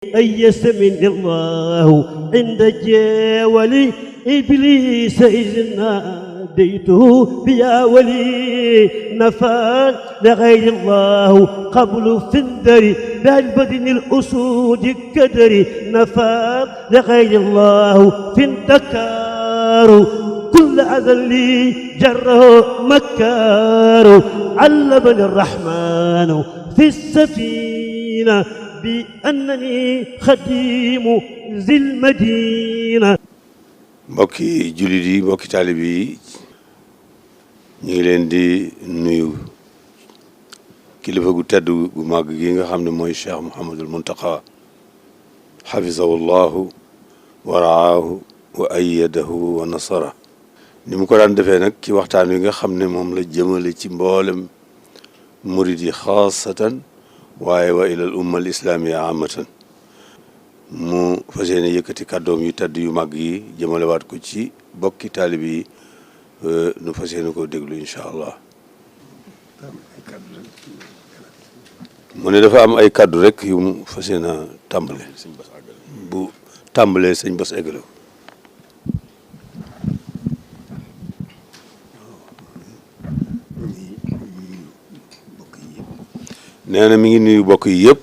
أيس من الله عند جاول إبليس إذ ناديته بيا ولي نفى لغير الله قبل فندري بالبدن الأسود كدري نفى لغير الله فندكار كل أذى جره مكار علمني الرحمن في السفينة بأنني خديم ذي المدينة. mbokki jullit yi mbokki taalib yi ñu ngi leen di nuyu kilifa gu tedd gu màgg gi nga xam ne mooy Cheikh Mouhamadul Muntaqa xafizahu llahu wa raahu wa ayyadahu wa nasara ni mu ko daan defee nag ci waxtaan wi nga xam ne moom la jëmale ci mboolem murid yi xaasatan waaye wa ilal umma al islaamiya amatan mu fas yéene yëkkati kàddoom yu tedd yu mag yi jëmalewaat ko ci bokki taalib yi nu fas yéene koo déglu incha allah mu ne dafa am ay kàddu rek yu mu fas yéene a tàmbale bu tàmbalee sëñ Bass eggale nee na mi ngi nuyu bokk yi yëpp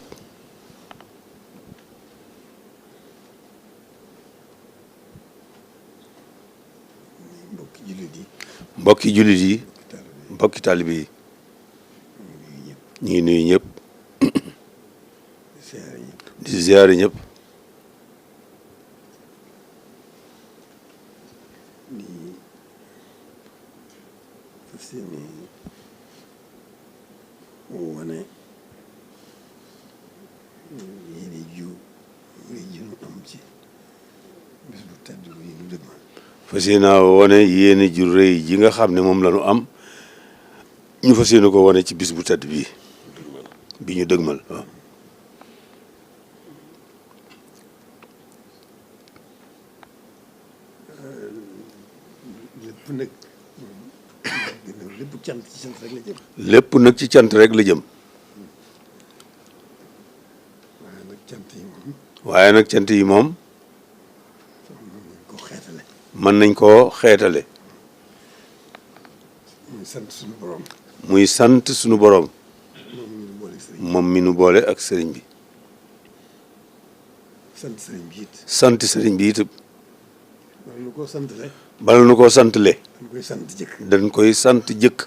mbokki jullit yi mbokki taalibe yi ñu ngi nuyu ñëpp di ziyaare ñëpp fas yéene wane yéene ju rëy ji nga xam ne moom la ñu am ñu fas yéene ko wane ci bis bu tedd bii bi ñu dëgmal waaw lépp nag ci cant rek la jëm waaye nag cant yi moom mën nañ koo xeetale muy sant sunu borom moom mi nu boole ak sëriñ bi sant sëriñ bi it bala nu koo santale dañ koy sant jëkk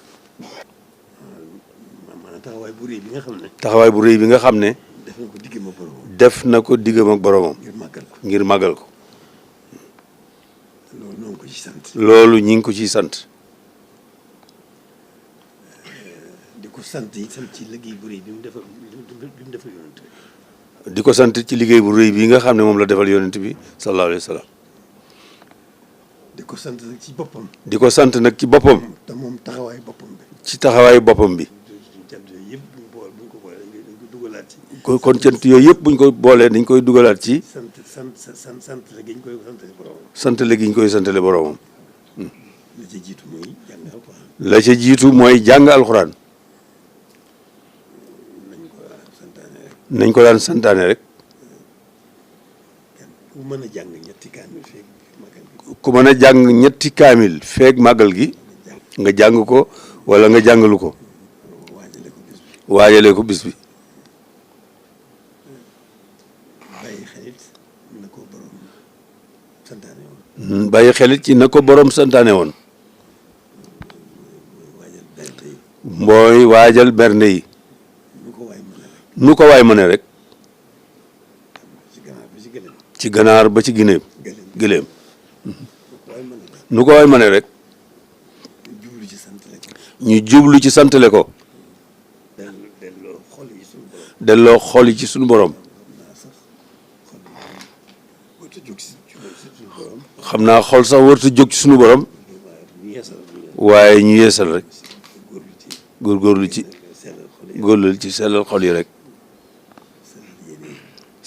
taxawaay bu rëy bi nga xam ne def na ko diggam ak boromam ngir màggal ko loolu ñi ngi ko ciy sant di ko sant itam ci liggéey bu rëy bi mu defal yonent bi di ko sant ci liggéey bu rëy bi nga xam ne moom la defal yonent bi sallallahu alayhi wa sallam di ko sant nag ci boppam di ko sant nag ci boppam te moom taxawaayu boppam bi ci taxawaayu boppam bi kon cant yooyu yëpp buñ ko boolee dañ koy dugalaat ci sant la gi ñu koy santale boromam santale gi ñu koy santale boromam la ca jiitu mooy jàng alxuraan la ca jiitu mooy jàng alxuraan nañ ko daan santaane rek ku mën a jàng ñetti kaamil feeg màggal gi ku mën a jàng ñetti kaamil feeg màggal gi nga jàng ko wala nga jàngalu ko waajale ko bis bi bàyyi xelit ci na ko borom santaane woon mooy waajal bernde yi nu ko waay mëne rek ci ganaar ba ci ginéem giléem nu ko waay mëne rek ñu jublu ci santale ko delloo xol yi ci sunu borom xam naa xol sax warta jóg ci sunu borom waaye ñu yeesal rek góorgóorlu ci sellal xol yi rek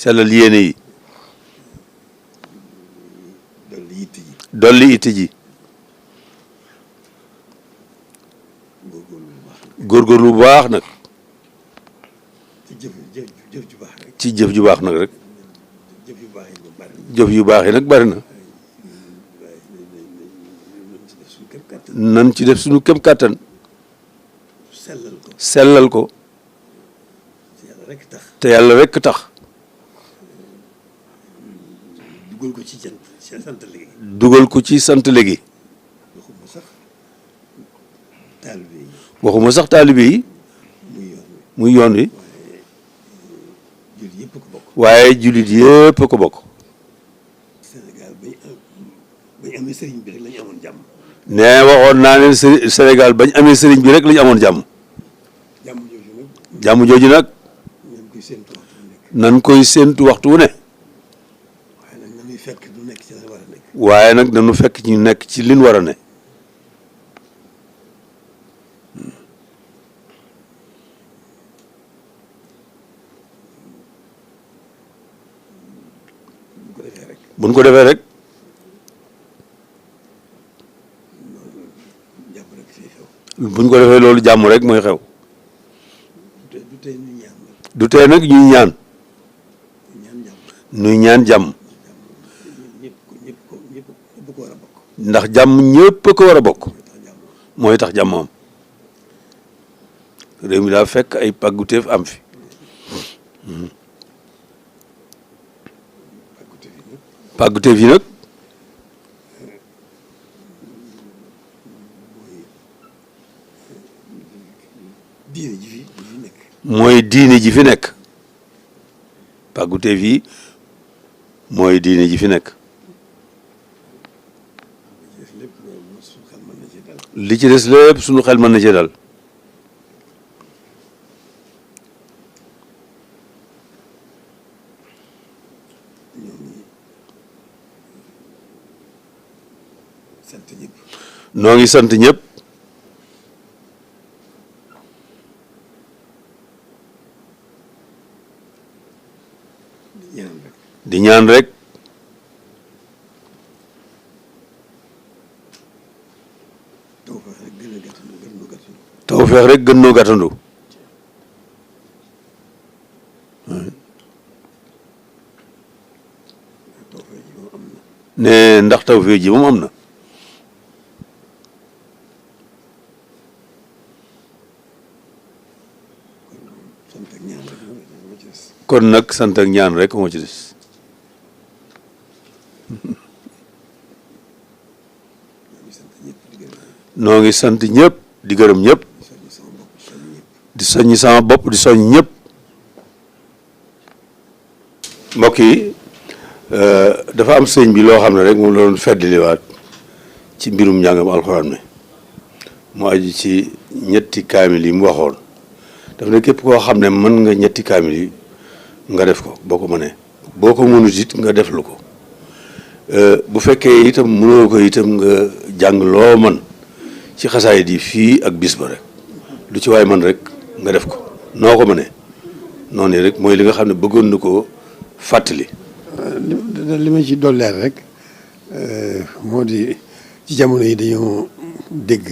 sellal yéene yi dolli itti ji góorgóorlu bu baax nag ci jëf ju baax nag rek jëf yu baax yi nag bari na nan ci def suñu kem kàttan sellal ko te yàlla rekk tax dugal ko ci sant léegi. dugal ko ci sant léegi waxuma sax taalibe yi muy yoon wi waaye jullit yépp ko bokk. Sénégal bañ amee sëriñ bi rek lañu amoon jàmm. nee waxoon naa ne Sénégal bañ amee sëriñ bi rek lañu amoon jàmm. jàmm jooju nag. nan koy séentu waxtu wu ne. waaye nag nañu fekk ñu nekk ci liñ war a ne. buñ ko defee rek. buñ ko defee loolu jàmm rek mooy xew. du tee nag ñuy ñaan. ñuy ñaan jàmm. ndax jàmm ñëpp ko war a bokk. mooy tax jàmm am. réew mi daa fekk ay pàgguteef am fi. pàgguteef yi nag. mooy diine ji fi nekk. pàgguteef yi mooy diine ji fi nekk. li ci des lépp suñu xel mën na ci dal. noo ngi sant ñëpp. di ñaan rek. tawfeex rek gën noo gàttandu. ne ndax tawfeex ji moom am na. kon nag sant ak ñaan rek moo ci des. noo ngi sant ñëpp di gërëm ñëpp. di soññi sama bopp di soññ ñëpp. mbokk yi dafa am sëñ bi loo xam ne rek moom la doon feddliwaat ci mbirum njàngam alxuraan mi mu aju ci ñetti kaamil yi mu waxoon daf ne képp koo xam ne mën nga ñetti kaamil yi nga def ko boo ko mënee boo ko mënut it nga def lu ko bu fekkee itam mënoo ko itam nga jàng loo man ci xasaayid yi fii ak bis ba rek lu ci waay man rek nga def ko noo ko mënee noonu rek mooy li nga xam ne bëggoon na ko fàttali. li ma ci dolleer rek moo di ci jamono yi dañoo dégg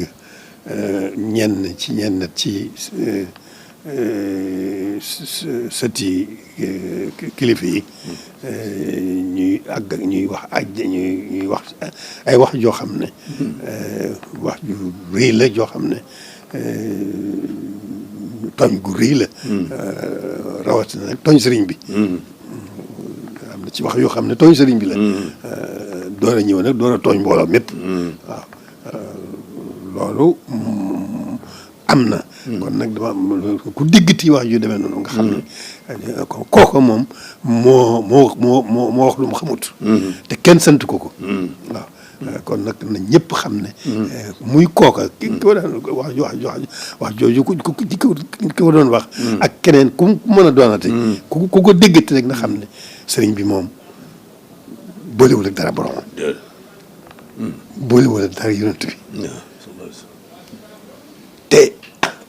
ñenn ci sëti kilifa yi ñuy wax ay wax joo xam ne wax ju rëy la joo xam ne tooñ gu rëy la rawatina nag tooñ sëriñ bi am na ci wax yoo xam ne tooñ sëriñ bi la door a ñëw nag door a tooñ mbooloo mépp waaw loolu am na kon nag dama ku diggati wax yu demee noonu nga xam ne kooku moom moo wax lu mu xamut te kenn sant ko waaw kon nag na ñëpp xam ne muy kooka ki ko daan wax jooju ki ko doon wax ak keneen ku mën a doonate ku ko déggati rek na xam ne sëriñ bi moom boolewul ak dara boromam boolewul ak dara yonent bi te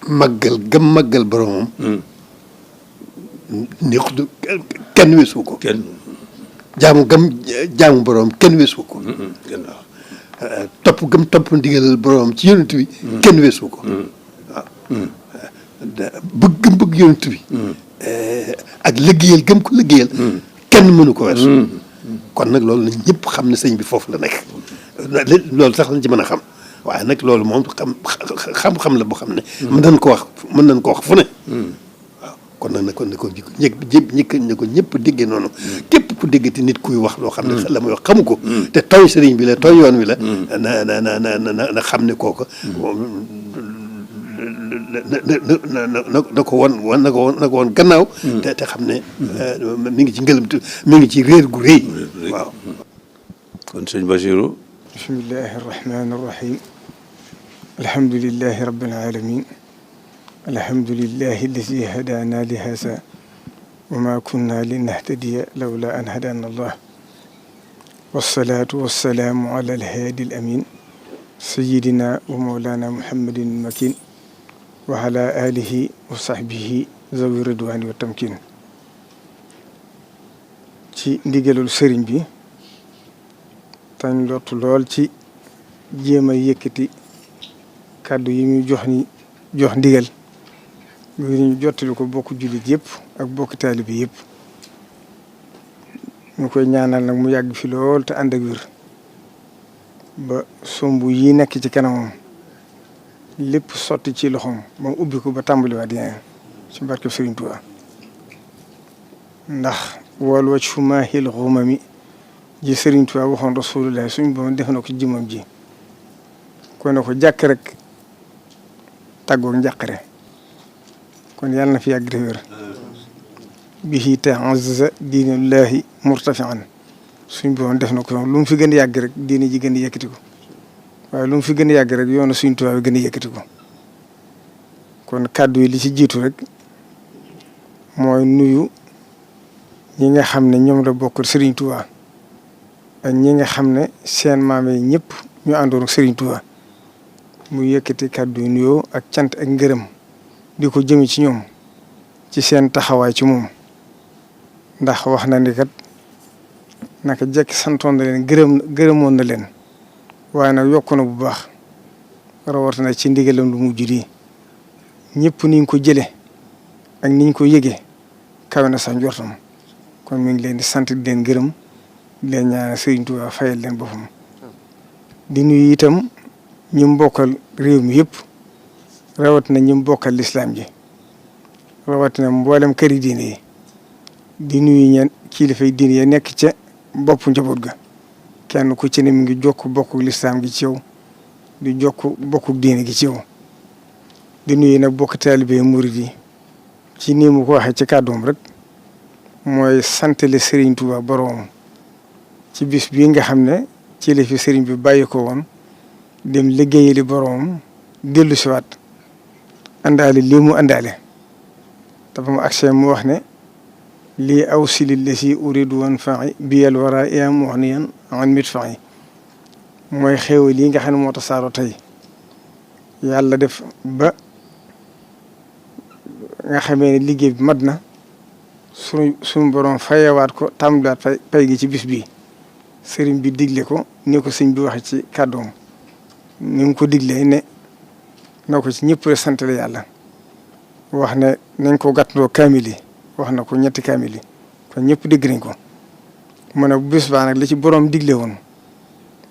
màggal gëm màggal boromam neexut kenn weesu ko jaamu boromam kenn weesu ko topp ndigalal boromam ci yonent bi kenn weesu ko waaw bëgg yonent bi ak liggéeyal gëm ko liggéeyal kenn mënu ko weesu kon nag loolu nañ ñëpp xam ne sëñ bi foofu la nekk loolu sax lañ ci mën a xam waaye nag loolu moom xam-xam la boo xam ne mën nañ ko wax fu ne waaw kon nag ne ko ñëpp déggee noonu képp ku déggati nit kuy wax loo xam ne la muy wax xamu ko te tooñ sëriñ bi la tooñ yoon wi la na xam ne kooku na ko woon gannaaw te xam ne mi ngi ci ngëlëmtu mi ngi ci réer gu rëy waaw kon sëñ Bachirou bismillahi arrahmani irrahim alhamdulilahi rabbil alamin alhamdulilahi alladi hadana li hasa wa ma kunna linahtadiya lawla an hadana allah wassalatu wassalaamu ala alhaadi alamin sayidina wa mawlana muhammadin makin wa ala alihi wa sahbihi zawi ridwani wa tamkin ci ndigalul sëriñ bi tañ lottu lool ci jéem a yëkkati kàddu yi muy jox ndigal ngir ñu jottali ko bokk jullit yëpp ak bokk taalibe yëpp ñu koy ñaanal nag mu yàgg fi lool te ànd ak wér ba somb yi nekk ci kanamam lépp sotti ci loxoom ba mu ubbi ko ba tàmbaliwaat yeneen ci barke Sëriñ Tuubaa ndax wal wajhu maahil ghumami ji Sëriñ Tuubaa waxoon Rasulullah suñ boom def na ko jëmam ji kon na ko jàkk rek tàggoog njàqare kon yàlla na fi yàgg te wér bihi ta'azza diinullahi murtafi'an suñ boom def na ko lu mu fi gën a yàgg rek diine ji gën a yëkkati ko waaye lu mu fi gën a yàgg rek yoonu Sëriñ Tuubaa bi gën a yëkkati ko kon kàddu yi li ci jiitu rek mooy nuyu ñi nga xam ne ñoom la bokk Sëriñ Tuubaa ak ñi nga xam ne seen maam yi ñëpp ñu àndoon ak Sëriñ Tuubaa mu yëkkati kàddu yu nuyoo ak cant ak ngërëm di ko jëme ci ñoom ci seen taxawaay ci moom ndax wax na ni kat naka jekk santoon na leen gërëmoon na leen waaye nag yokku na bu baax rawatina ci ndigalam lu mujj di ñëpp niñ ko jële ak niñ ko yëgee kawe na sax njortam kon mi ngi leen di sant di leen gërëm di leen ñaanal Sëriñ Tuubaa fayal leen boppam di nuyu itam ñi mu bokkal réew mi yëpp rawatina ñi mu bokkal lislaam ji rawatina mboolem këri diine yi di nuyu ñeen kilifay diine yi nekk ca boppu njaboot ga kenn ku ci ne mi ngi jokk bokku lislaam gi ci yow di jokk bokku diine gi ci yow di nuyu nag bokk taalibe murid yi ci nii mu ko waxee ci kàddoom rek mooy santale Sëriñ Tuubaa boroom ci bis bii nga xam ne ci la fi sëriñ bi bàyyi ko woon dem liggéeyali boroom dellu siwaat àndaale lii mu àndaale dafa mu agsee mu wax ne lii aw sili la si uridu wan faxi biyal wara iya muxniyan an mit faxi mooy xéewal yi nga xam ne moo tasaaroo tey yàlla def ba nga xamee ne liggéey bi mat na suñu boroom fayewaat ko tàmbaliwaat pay gi ci bis bii sëriñ bi digle ko ni ko sëñ bi waxe ci kàddoom ni mu ko diglee ne na ko ci ñëpp santale yàlla wax ne nañ ko gàttandoo kaamil yi wax na ko ñetti kaamil yi kon ñëpp dégg nañ ko mu ne bis baa nag li ci boroom digle woon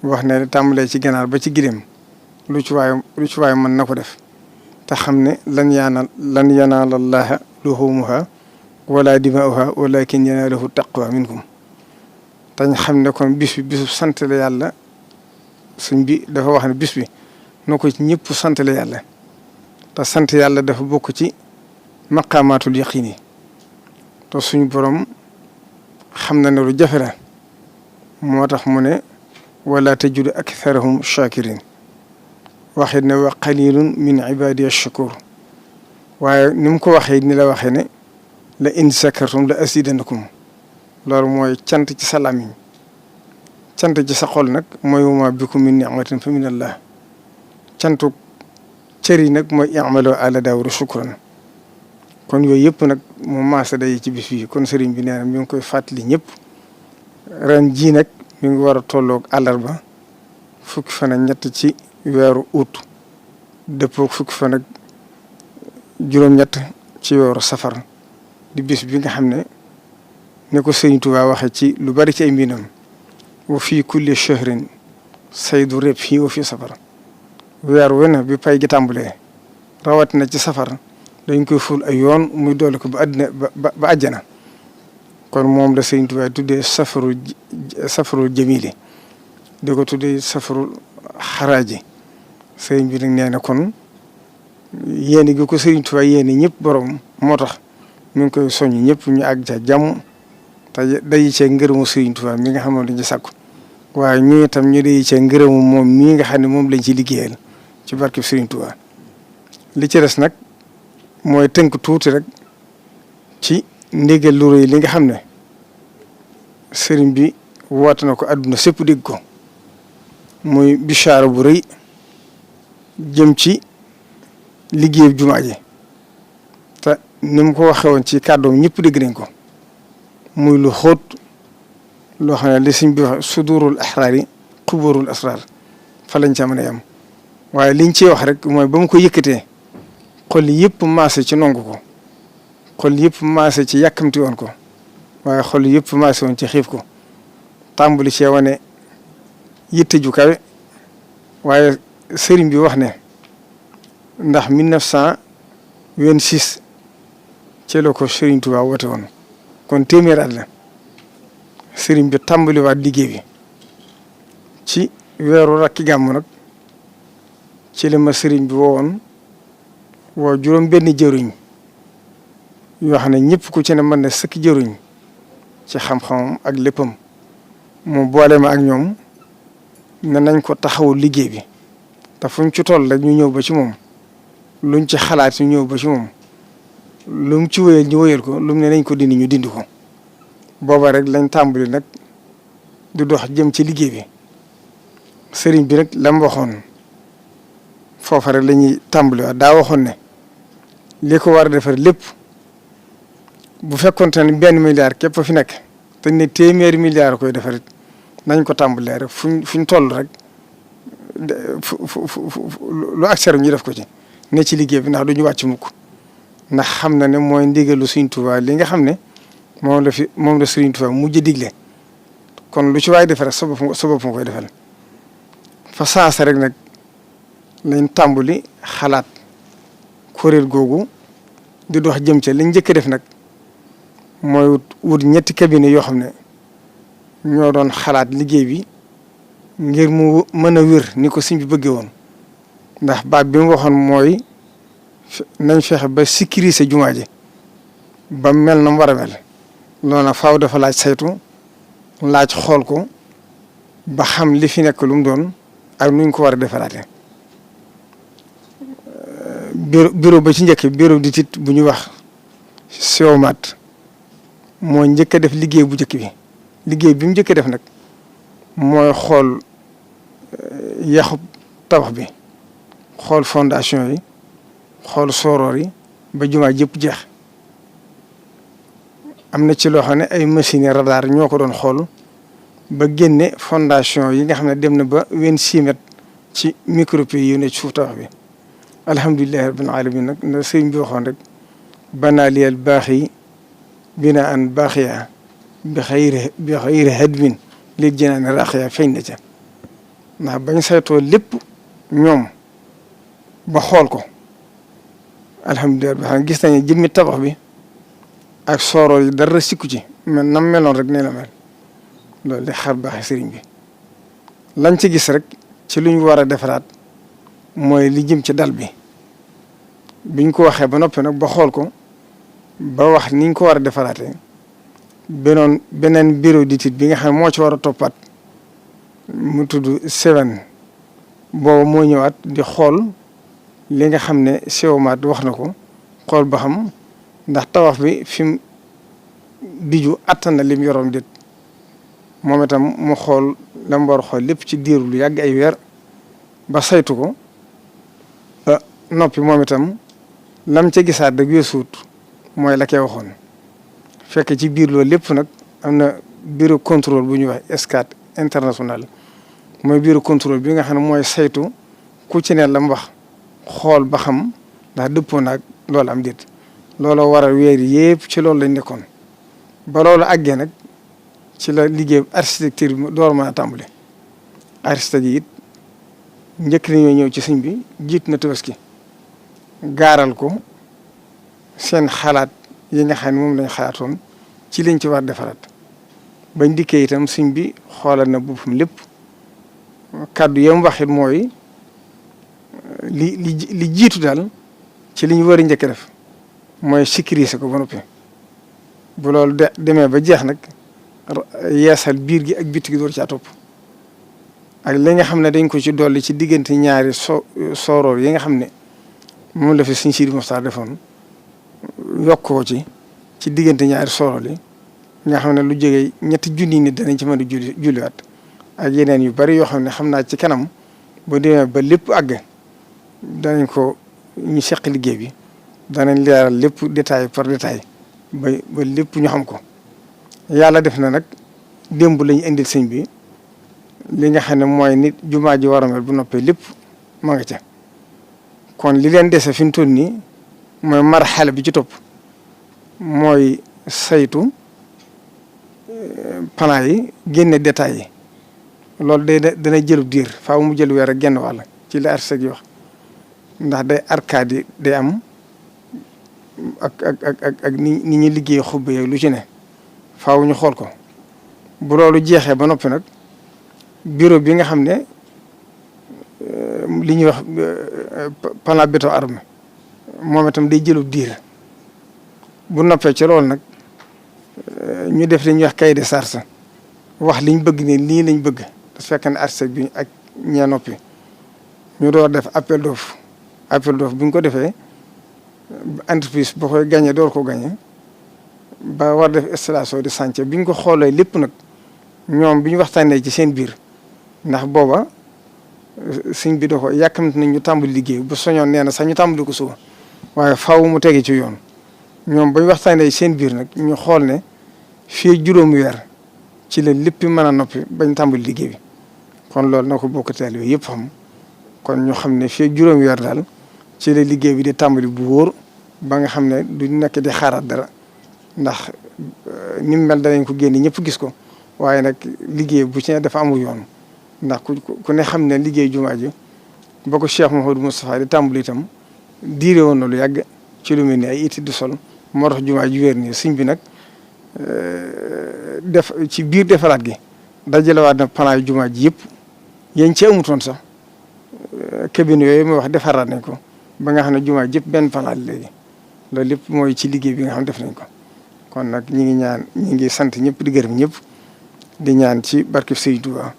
wax ne tàmbalee ci ganaar ba ci gileem lu ci waay mën na ko def te xam ne lan yanaala llaaha luhuumuhaa wala dimaa'uhaa walaakin yanaaluhu taqwa minkum tañ xam ne kon bis bi bisu santale yàlla sëñ bi dafa wax ne bis bi na ko ci ñëpp santale yàlla te sant yàlla dafa bokk ci maqaamaatul yaqiin yi te suñu borom xam na ne lu jafe la moo tax mu ne wala tajidu aktharahum shakirin waxit ne wa qalilun min ibadiya shakur waaye ni mu ko waxee ni la waxee ne la in sakartum la asidanakum loolu mooy cant ci sa làmmiñ cant ci sa xol nag mooy wama bikum min ni'matin fa min allah cantu cër yi nag mooy i'malu ala daawuda shukran kon yooyu yëpp nag mu maasa day ci bis bi kon sëriñ bi nee na mi ngi koy fàttali ñëpp ren jii nag mi ngi war a tolloog àllarba fukki fan ak ñett ci weeru août dëppoo fukki fan ak juróom-ñett ci weeru safar di bis bi nga xam ne ne ko sëriñ Tuubaa waxee ci lu bari ci ay mbindam wa fii kulli shahrin saydu reb fii wa fii safar weer wu ne bi pay gi tàmbalee rawatina ci safar dañ koy ful ay yoon muy doole ko ba àddina ba àjjana kon moom la Sëriñ Tuubaa tuddee safarul jamili di ko tuddee safarul xaraaji sëriñ bi nag nee na kon yéene gi ko Sëriñ Tuubaa yéene ñëpp borom moo tax mi ngi koy soññ ñëpp ñu àgg ca jàmm te day cee ngërëmu Sëriñ Tuubaa mi nga xam ne dañ ci sàkku waaye ñu itam ñu day cee ngërëmu moom mii nga xam ne moom lañ ci liggéeyal ci barkeb Sëriñ Tuubaa li ci des nag mooy tënk tuuti rek ci ndigal lu rëy li nga xam ne sëriñ bi woote na ko àdduna sépp dégg ko muy bichaara bu rëy jëm ci liggéeyu jumaa ji te ni mu ko waxee woon ci kàddoom ñëpp dégg nañ ko muy lu xóot loo xam ne li sëriñ bi wax sudurul ahraari xuburul asrar fa lañ ca mën a yam waaye liñ ciy wax rek mooy ba mu ko yëkkatee xol yëpp maase ci nongu ko xol yëpp maase ci yàkkamti woon ko waaye xol yëpp maase woon ci xiif ko tàmbali cee wane yitte ju kawe waaye sëriñ bi wax ne ndax 1926 ci la ko Sëriñ Tuubaa woote woon kon téeméer at la sëriñ bi tàmbaliwaat liggéey bi ci weeru rakki gàmmu nag ci la ma sëriñ bi woowoon woo juróom benn jëruñ yoo xam ne ñëpp ku ci ne mën na sëkk jëruñ ci xam-xamam ak léppam mu boole ma ak ñoom ne nañ ko taxawu liggéey bi te fuñ ci toll rek ñu ñëw ba ci moom luñ ci xalaat ñu ñëw ba ci moom lu mu ci wéyal ñu wéyal ko lu mu ne nañ ko dindi ñu dindi ko booba rek lañ tàmbali nag di dox jëm ci liggéey bi sëriñ bi nag la mu waxoon foofa rek la ñuy tàmbali waat daa waxoon ne li ko war a defar lépp bu fekkoonte ne benn milliard képp fi nekk te ne téeméeri milliard koy defar it nañ ko tàmbalee rek fuñ toll rek lu accès ñu def ko ci ne ci liggéey bi ndax du ñu wàcc mukk ndax xam na ne mooy ndigalu Sëriñ Tuubaa li nga xam ne moom la Sëriñ Tuubaa mujj digle kon lu ci waay defar rek sa bopp nga koy defal fa saasa rek nag lañ tàmbali xalaat kuréel googu di dox jëm ca liñ njëkk a def nag mooy wut ñetti cabinet yoo xam ne ñoo doon xalaat liggéey bi ngir mu mën a wér ni ko sëñ bi bëggee woon ndax baat bi mu waxoon mooy nañ fexe ba sécuriser jumaa ji ba mel na mu war a mel loolu nag faaw dafa laaj saytu laaj xool ko ba xam li fi nekk lu mu doon ak nuñ ko war a defaraate bureau ba ci njëkk bureau d'étude bu ñuy wax SEOMAT moo njëkk a def liggéey bu njëkk bi liggéey bi mu njëkk a def nag mooy xool yaxub tabax bi xool fondation yi xool sooroor yi ba jumaa jëpp jeex am na ci loo xam ne ay machines radar ñoo ko doon xool ba génne fondation yi nga xam ne dem na ba 26 mètres ci micropieux yu ne ci suuf tabax bi alhamdulilahi rabbil alamin nag na sëriñ bi waxoon rek banaaliyal baax yi bina an baaxiya bi xayri hadmin li jinaan raqiya feeñ na ca ndax bañ saytoo lépp ñoom ba xool ko alhamdulilah bi xam gis nañu jëmmi tabax bi ak sooroor yi dara sikku ci mais nam meloon rek nee la mel loolu di xar baaxee sëriñ bi lañ ci gis rek ci lu ñu war a defaraat mooy li jëm ci dal bi biñ ko waxee ba noppi nag ba xool ko ba wax niñ ko war a defaraatee beneen bureau d'étude bi nga xam ne moo ci war a toppaat mu tudd Seven boobu moo ñëwaat di xool li nga xam ne SEOMAT wax na ko xool ba xam ndax tabax bi fi mu biju attan na lim yoroon déet moom itam mu xool la mu war a xool lépp ci diiru lu yàgg ay weer ba saytu ko noppi moom itam lam ca gisaat rek weesuut mooy la koy waxoon fekk ci biir loolu lépp nag am na bureau contrôle bu ñuy wax SCAT international mooy bureau contrôle bi nga xam ne mooy saytu ku ci ne la mu wax xool ba xam ndax dëppoo naag loolu am déet looloo waral weer yëpp ci loolu lañ nekkoon ba loolu àggee nag ci la liggéey architecture bi door mën a tàmbali. architecte yi it njëkk nañoo ñëw ci sëñ bi jiit na Tabaski gaaral ko seen xalaat yi nga xam ne moom lañ xalaatoon ci liñ ci war defaraat bañ dikkee itam sëñ bi xoolal na boppam lépp kàddu yam waxit mooy li jiitu daal ci li ñu war a njëkk def mooy sécuriser ko ba noppi bu loolu demee ba jeex nag yeesal biir gi ak bitti gi door caa topp ak li nga xam ne dañ ko ci dolli ci diggante ñaari sooroor yi nga xam ne moom la fi Sëñ Sidi Moxtaar defoon yokkoo ci diggante ñaari sooroor yi nga xam ne lu jógee 3 junni nit danañ ci mën a julliwaat ak yeneen yu bari yoo xam ne xam naa ci kanam bu demee ba lépp àgg danañ ko ñu seq liggéey bi danañ leeral lépp détail par détail ba lépp ñu xam ko yàlla def na nag démb lañu indil sëñ bi li nga xam ne mooy nit jumaa ji war a mel bu noppee lépp ma nga ca kon li leen dese fi mu toll nii mooy marxala bi ci topp mooy saytu plan yi génne détails yi loolu dana jëlub diir faaw mu jël weer ak genn wàll ci la architecte yi wax ndax day arcade yi day am ak ni ñuy liggéey xubbe yeeg lu ci ne faaw ñu xool ko bu loolu jeexee ba noppi nag bureau bi nga xam ne li ñuy wax plan béton armé moom itam day jëlub diir bu noppee ci loolu nag ñu def li ñuy wax cahier de charge wax liñ bëgg ne lii lañ bëgg da fekk ne architecte bi ak ñee noppi ñu door def appel d'offre bi ñu ko defee entreprise boo koy gagné door ko gagné ba war def installation de chantier bi ñu ko xoolee lépp nag ñoom bi ñu waxtaanee ci seen biir ndax booba sëñ bi da ko yàkkamti nañ ñu tàmbali liggéey bu soñoon nee na sax ñu tàmbali ko suba waaye faaw mu tege ci yoon ñoom ba ñu waxtaanee ci seen biir nag ñu xool ne fii juróomi weer ci la lépp mën a noppi bañ tàmbali liggéey bi kon loolu na ko bokk teel yooyu yëpp xam kon ñu xam ne fii juróomi weer daal ci la liggéey bi di tàmbali bu wóor ba nga xam ne du nekk di xaaraat dara ndax ni mu mel danañ ko génne ñëpp gis ko waaye nag liggéey bu ci ne dafa amul yoon ndax ku ne xam ne liggéey jumaa ji ba ko Cheikh Mouhamadou Moustapha di tàmbali itam diire woon na lu yàgg ci lu mel ni ay itti du sol moo tax jumaa ji wéer nii sëñ bi nag def ci biir defaraat gi dajalewaat na plan yu jumaa ji yëpp yéen ci amutoon sax cabine yooyu mooy wax defaraat nañ ko ba nga xam ne jumaa ji yëpp benn plan léegi loolu lépp mooy ci liggéey bi nga xam def nañ ko kon nag ñi ngi sant ñëpp di gërëm ñëpp di ñaan ci barke Sëriñ Tuubaa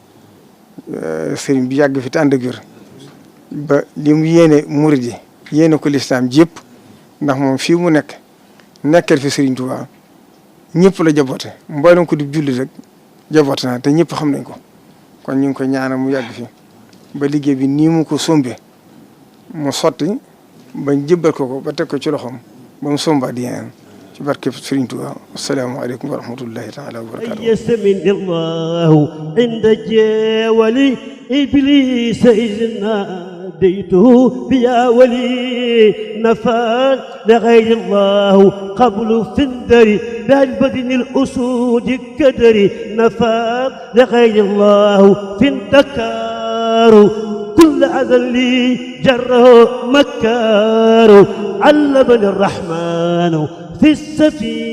sëriñ bi yàgg fi te ànd ak wér ba li mu yéene murid yi yéene ko lislaam ji yëpp ndax moom fii mu nekkal fi Sëriñ Tuubaa ñëpp la jaboote mboolem ko di julli rek jaboote na te ñëpp xam nañ ko kon ñu ngi koy ñaanal mu yàgg fi ba liggéey bi nii mu ko sombee mu sotti bañ jëbbal ko ba teg ko ci loxoom ba mu sombaat di yeneen ci barke Sëriñ Tuubaa asalaamaaleykum wa rahmatullahi taala wa barakaatu يسمن الله عند جاولي إبليس إذ ناديته بيا ولي نفى لغير الله قبل فندري بالبدن الأسود كدري نفى لغير الله في الدكار كل أذى لي جره مكار علمني الرحمن في السفينة